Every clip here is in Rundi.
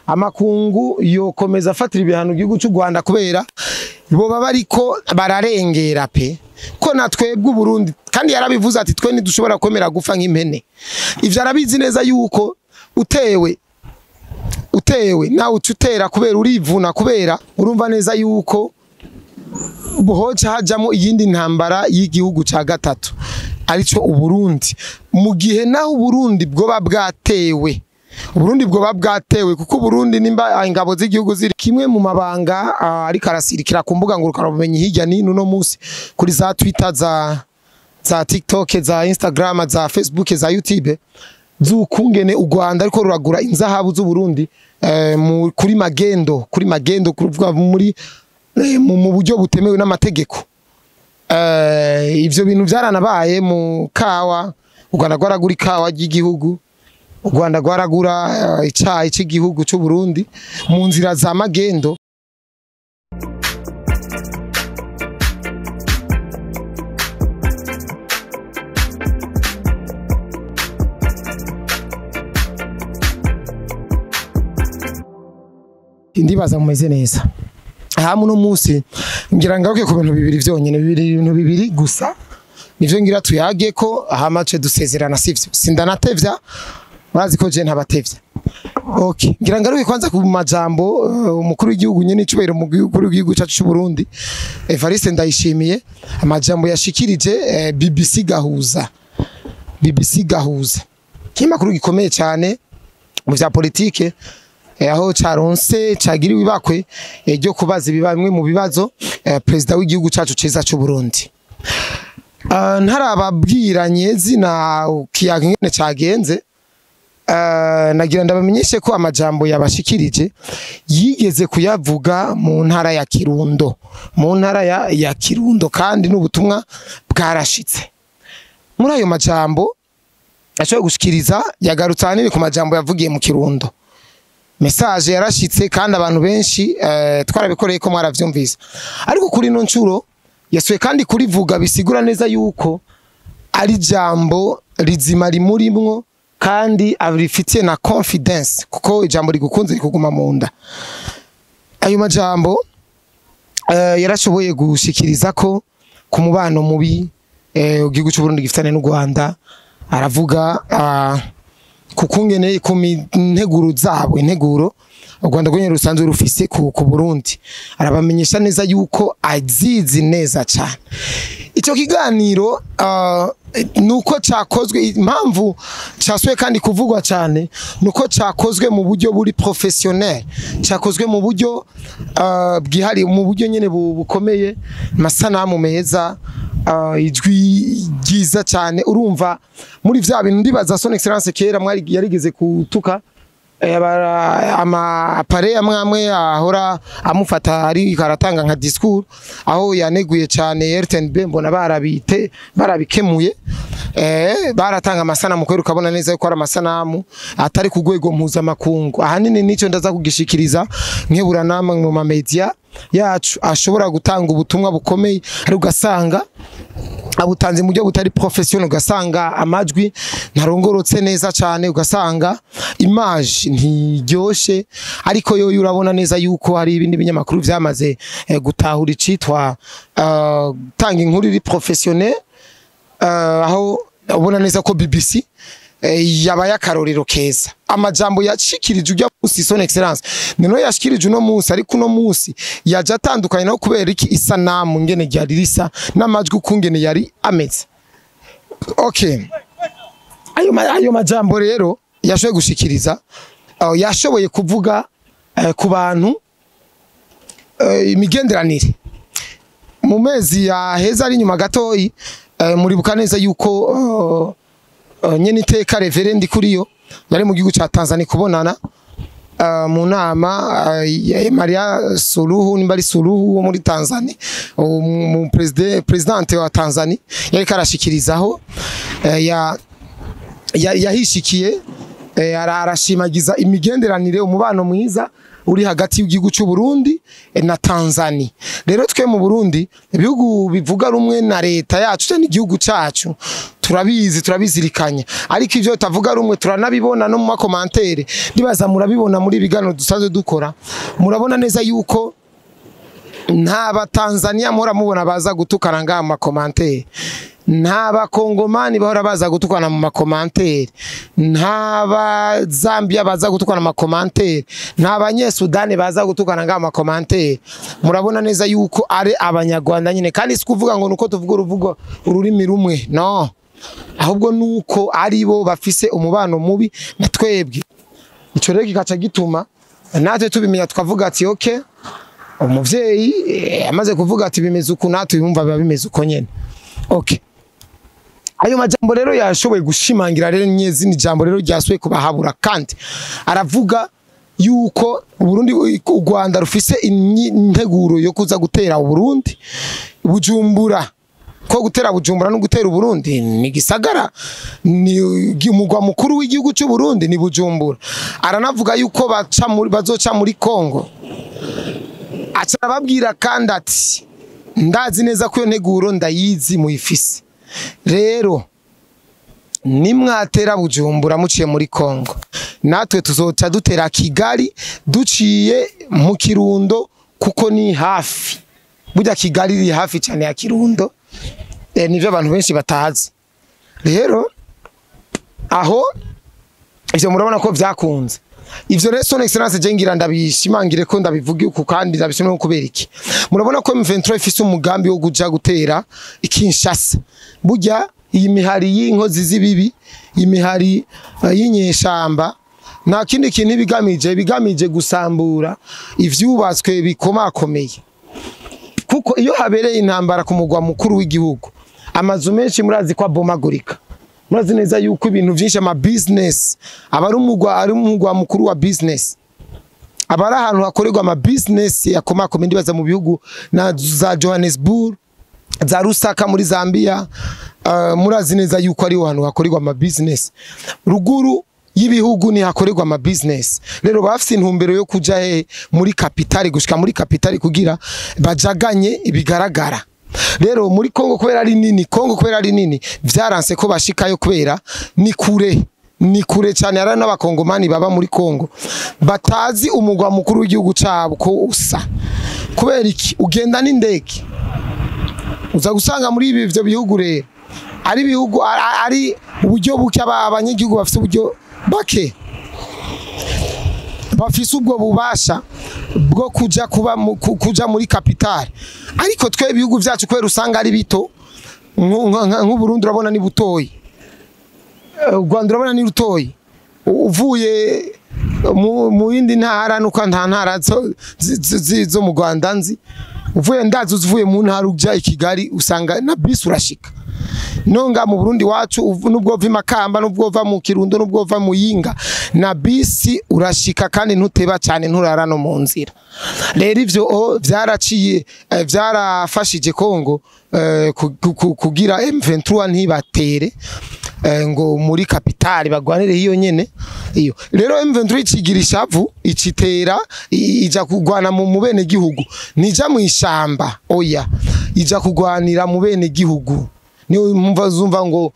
Amakungu yokomeza afatira ibihano igihugu cy'u Rwanda kubera boba bariko bararengera pe, ko natwebwe Burundi. Kandi yarabivuze ati twe ntidushobora kwemera gufa nk'impene. Ivyo arabizi neza yuko utewe nawe ututera kubera urivuna, kubera urumva neza yuko buhoca hajamo iyindi ntambara y'igihugu ca gatatu arico Uburundi. Mu gihe naho Uburundi bwoba bwatewe, Uburundi bwoba bwatewe, kuko Uburundi nimba ingabo z'igihugu ziri kimwe mu mabanga ariko arasirikira ku mbuga ngurukanabumenyi hirya n'ino no munsi kuri za Twitter, za TikTok, za Instagram, za Facebook, za YouTube, z'ukungene u Rwanda ariko ruragura inzahabu z'u Burundi kuri magendo kuvuga muri mu buryo butemewe n'amategeko. Ivyo bintu byaranabaye mu kawa. U Rwanda rwaragura ikawa ry'igihugu, u Rwanda rwaragura icayi c'igihugu c'u Burundi mu nzira za magendo. Ndibaza mumeze neza. Aha muno munsi ngira ngaruke ku bintu bibiri vyonyene, bibiri, ibintu bibiri gusa nivyo ngira tuyage ko hama ce dusezerana, sivyo? Sindanatevya, murazi ko je ntabatevya. Okay, ngira ngaruke kwanza ku majambo umukuru w'igihugu nyene icubahiro umukuru w'igihugu cacu c'u Burundi Evariste Ndayishimiye, amajambo yashikirije BBC Gahuza. BBC Gahuza ikinyamakuru gikomeye cyane mu vya politike, aho caronse cagiriwe ibakwe ryo kubaza bimwe mu bibazo perezida w'igihugu cacu ciza c'u Burundi. Ntarababwiranye zina kiyaga ingene cagenze, nagira ndabamenyeshe ko amajambo yabashikirije yigeze kuyavuga mu ntara ya Kirundo, mu ntara ya Kirundo, kandi n'ubutumwa bwarashitse. Muri ayo majambo ashoboye gushikiriza yagarutse ahanini ku majambo yavugiye mu Kirundo. Message yarashitse kandi abantu benshi twarabikoreye ko mwaravyumvise, ariko kuri ino ncuro yasuye kandi kurivuga, bisigura neza yuko ari jambo rizima rimurimwo kandi abifitiye na confidence, kuko ijambo rigukunze rikuguma mu nda. Ayo majambo yarashoboye gushikiriza ko ku mubano mubi igihugu cy'u Burundi gifitanye n'u Rwanda. Aravuga kukungene ku nteguro zabo, integuro u Rwanda rwonyene rusanzwe rufise ku Burundi, arabamenyesha neza yuko azizi neza cyane. Ico kiganiro nuko cakozwe, impamvu casuye kandi kuvugwa cyane nuko cakozwe mu buryo buri professionnel, cakozwe mu buryo bwihariye, mu buryo nyene bukomeye, amasanamu meza, ijwi ryiza cyane. Urumva muri vya bintu ndibaza Son Excellence kera mwari yarigeze kutuka ama appareil amwe amwe ahora amufata ari karatanga nka discours, aho yaneguye cyane RTNB. Mbona barabite barabikemuye, baratanga amasanamu kwera ukabona neza ko ari amasanamu atari ku rwego mpuzamakungu. Ahanini nico ndaza kugishikiriza nkebura namwe mu ma media yacu ashobora gutanga ubutumwa bukomeye, ariko ugasanga abutanze mu buryo butari professionnel, ugasanga amajwi ntarongorotse neza cyane, ugasanga image ntiryoshe. Ariko yo urabona neza yuko hari ibindi binyamakuru vyamaze gutahura icitwa gutanga inkuru iri professionnel, aho ubona neza ko BBC yabaye akarorero keza. Amajambo yashikirije ujya musi Son Excellence nino yashikirije uno munsi, ariko uno munsi yaje atandukanye no kubera iki? Isanamu ngene ryari risa n'amajwi ukungene yari ameze. Okay, ayo majambo rero yashoboye gushikiriza, yashoboye kuvuga ku bantu imigenderanire mu mezi yaheza ari inyuma gatoyi. Muribuka neza yuko nyene iteka Reverend Kuriyo yari mu gihugu ca Tanzania kubonana mu nama ya Maria Suluhu, nimba ari Suluhu wo muri Tanzania, mu presidente wa Tanzania, yari karashikirizaho yahishikiye. Arashimagiza imigenderanire, umubano mwiza uri hagati y'igihugu cy'u Burundi na Tanzania. Rero twe mu Burundi, ibihugu bivuga rumwe na leta yacu cyane igihugu cyacu turabizi, turabizirikanya, ariko ivyo tavuga rumwe turanabibona no mu ma commentaires. Ndibaza murabibona muri biganiro dusanzwe dukora, murabona neza yuko nta batanzania muhora mubona baza gutukana ngaha mu ma commentaires, nta bakongomani bahora baza gutukana mu ma commentaires, nta bazambia baza gutukana mu ma commentaires, nta banyesudani baza gutukana ngaha mu ma commentaires. Murabona neza yuko ari abanyarwanda nyine, kandi si kuvuga ngo nuko tuvuga uruvugo ururimi rumwe, no, ahubwo nuko ari bo bafise umubano mubi na twebwe. Ico rero kikaca gituma natwe tubimenya, tukavuga ati okay, umuvyeyi amaze kuvuga ati bimeze uku, natwe yumva biba bimeze uko nyene. Okay, ayo majambo rero yashoboye gushimangira rero nyezi ni jambo rero ryasuye kubahabura, kandi aravuga yuko Burundi, u Rwanda rufise integuro yo kuza gutera Burundi, Bujumbura, ko gutera Bujumbura no gutera Burundi ni gisagara, ni umugwa mukuru w'igihugu cy'u Burundi ni Bujumbura. Aranavuga yuko baca muri, bazoca muri Kongo. Aca arababwira kandi ati ndazi neza ko iyo nteguro ndayizi muyifise, rero nimwatera Bujumbura muciye muri Kongo, natwe tuzoca dutera Kigali duciye mu Kirundo, kuko ni hafi. Burya Kigali iri hafi cyane ya Kirundo, nivyo abantu benshi batazi. Rero aho ivyo murabona ko vyakunze. Ivyo rero, son excellence, je ngira ndabishimangire ko ndabivuge uku kandi ndabishimire kubera iki? Murabona ko M23 ifise umugambi wo kuja gutera Kinshasa. Burya iyi mihari y'inkozi z'ibibi, imihari y'inyeshamba, nta kindi kintu ibigamije, bigamije gusambura ivyubatswe bikomakomeye, kuko iyo habereye intambara ku mugwa mukuru w'igihugu, amazu menshi murazi ko abomagurika. Murazi neza yuko ibintu byinshi, ama business, aba ari umugwa mukuru wa business, aba ari ahantu hakorerwa ama business yakomakomeye. Ndibaza mu bihugu na za Johannesburg, za Lusaka muri Zambia, murazi neza yuko ari ahantu hakorerwa ama business. Ruguru y'ibihugu ni hakorerwa ama business. Rero bafise intumbero yo kuja he? Muri capitale, gushika muri capitale kugira bajaganye ibigaragara. Rero muri Kongo, kubera ari nini, Kongo kubera ari nini, vyaranse ko bashikayo kubera ni kure, ni kure cyane. Hari n'abakongomani baba muri Kongo batazi umugwa mukuru w'igihugu cabo ko usa. Kubera iki? Ugenda n'indege. Uza gusanga muri ibi ivyo bihugu rero ari ibihugu ari uburyo buke, abanyagihugu bafise uburyo bake, bafise ubwo bubasha bwo kuja kuba kuja muri capitale. Ariko twe ibihugu vyacu kubera usanga ari bito, nk'u Burundi urabona ni butoyi, u Rwanda urabona ni rutoyi, uvuye mu yindi ntara, nuko nta ntara zo mu Rwanda nzi, uvuye, ndazi uvuye mu ntara uja i Kigali usanga na bisi urashika. Nonga mu Burundi wacu, nubwo uva i Makamba, nubwo uva mu Kirundo, nubwo uva mu Yinga, na bisi urashika kandi ntuteba cyane, nturara no mu nzira. Rero ivyo vyaraciye, vyarafashije Kongo kugira M23 ntibatere ngo muri capitale bagwanire hiyo nyene. Iyo rero M23 icigira ishavu, icitera ija kugwana mu bene gihugu, nija mu ishamba, oya, ija kugwanira mu bene gihugu. Niyo mumva zumva ngo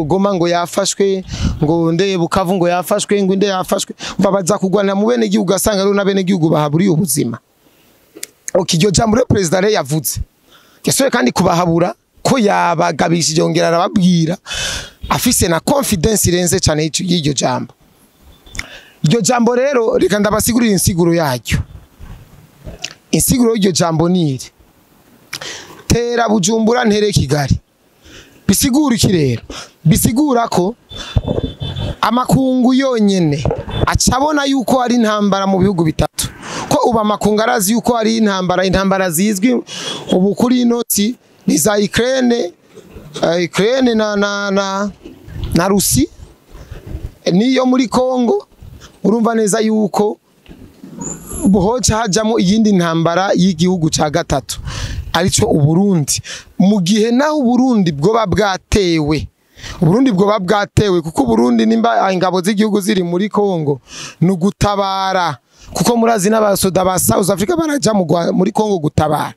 Goma ngo yafashwe, ngo ndeye Bukavu ngo yafashwe, ngo nde yafashwe, umva baza kugwanira mu bene gihugu, asanga rero na bene gihugu bahaburiye ubuzima. Okay, iryo jambo rero perezida rero yavuze yasuye kandi kubahabura ko yabagabishije, yongera arababwira afise na confidence irenze cyane y'iryo jambo. Iryo jambo rero reka ndabasigurira insiguro yaryo. Insiguro y'iryo jambo ni iri: tera Bujumbura ntere Kigali. Bisigura iki rero? Bisigura ko amakungu yonyene acabona yuko ari intambara mu bihugu bitatu, ko ubu amakungu arazi yuko ari intambara. Intambara zizwi ubu kuri inoti ni za Ukraine, Ukraine na Rusi, niyo muri Congo. Urumva neza yuko hoca hajamo iyindi ntambara y'igihugu ca gatatu, arico Uburundi. Mu gihe naho Uburundi bwoba bwatewe Uburundi bwoba bwatewe, kuko Uburundi nimba ingabo z'igihugu ziri muri Kongo nugutabara, kuko murazi n'abasoda ba South Africa baraja muri Kongo gutabara,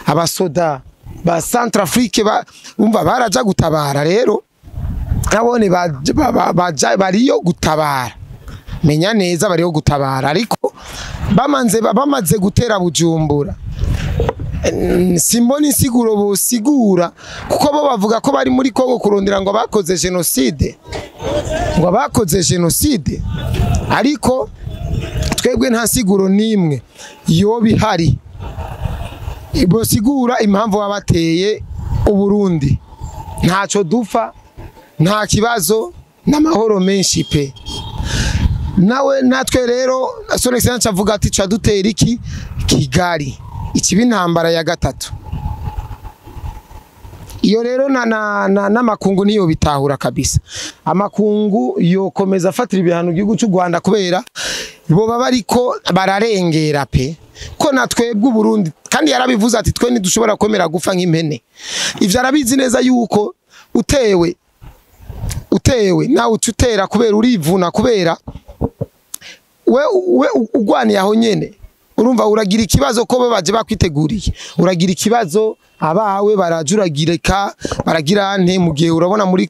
abasoda ba Centrafrique umva baraja gutabara. Rero nabone baja bariyo gutabara, menya neza bariyo gutabara, ariko bamaze gutera Bujumbura simbona insiguro bosigura, kuko bo bavuga ko bari muri Kongo kurondera ngo bakoze genocide, ngo bakoze genocide, ariko twebwe nta siguro nimwe yo bihari bosigura impamvu babateye Uburundi. Ntaco dupfa, nta kibazo, n'amahoro menshi pe. Nawe natwe rero Son Excellence avuga ati ca dutera iki Kigali, ikibi intambara ya gatatu. Iyo rero n'amakungu niyo bitahura kabisa. Amakungu yokomeza afatira ibihano igihugu cy'u Rwanda kubera boba bariko bararengera pe, ko natwebwe Burundi, kandi yarabivuze ati twe ntidushobora kwemera gufa nk'impene. Ivyo arabizi neza yuko utewe nawe ututera kubera urivuna, kubera we ugwaniye aho nyene urumva uragira ikibazo ko bo baje bakwiteguriye, uragira ikibazo abawe barajuragireka baragira nte. Mu gihe urabona muri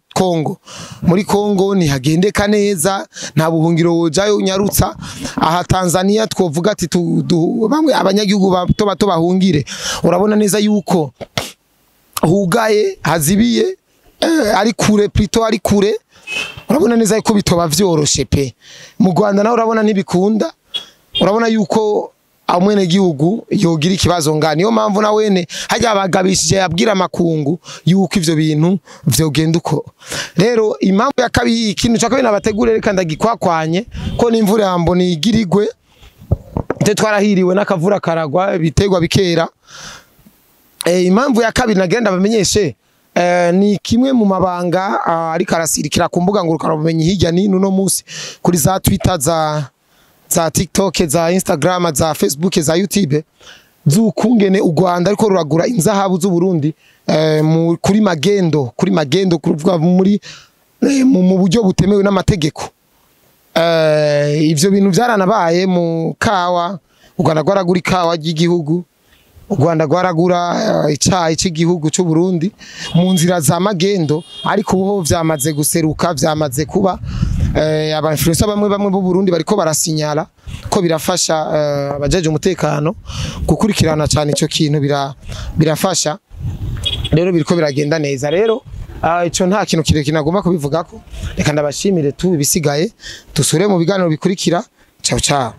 Kongo ni hagendeka neza, nta buhungiro wojayo unyarutsa. Aha Tanzania twovuga ati bamwe abanyagihugu bato bato bahungire, urabona neza yuko hugaye hazibiye, ari kure plutôt ari kure, urabona neza yuko bitoba vyoroshe pe. Mu Rwanda nawe urabona ntibikunda, urabona yuko amwene gihugu yogira ikibazo ngani. Niyo mpamvu na wene hajya abagabishije yabwira amakungu yuko ivyo bintu vyogenda uko. Rero impamvu ya kabiri, ikintu cya kabiri nabategure reka ndagikwakwanye ko n'imvura yambona igirigwe, te twarahiriwe n'akavura karagwa ibitegwa bikera. Impamvu ya kabiri nagenda bamenyeshe ni kimwe mu mabanga ariko arasirikira ku mbuga ngurukana bumenyi hirya nino no munsi kuri za Twitter, za TikTok, za Instagram, za Facebook, za YouTube, z'ukungene u Rwanda ariko ruragura inzahabu z'u Burundi kuri magendo kuvuga muri mu buryo butemewe n'amategeko. Ivyo bintu byaranabaye mu kawa, u Rwanda rwaragura ikawa ry'igihugu, u Rwanda rwaragura icayi cy'igihugu cy'u Burundi mu nzira za magendo, ariko ubu vyamaze guseruka, vyamaze kuba. Aba influencer bamwe b'u Burundi bariko barasinyara ko birafasha abajeje umutekano gukurikirana cyane ico kintu, birafasha rero biriko biragenda neza. Rero ico nta kintu kirekire nagomba kubivugako, reka ndabashimire tu ibisigaye dusure mu biganiro bikurikira. Ciao ciao.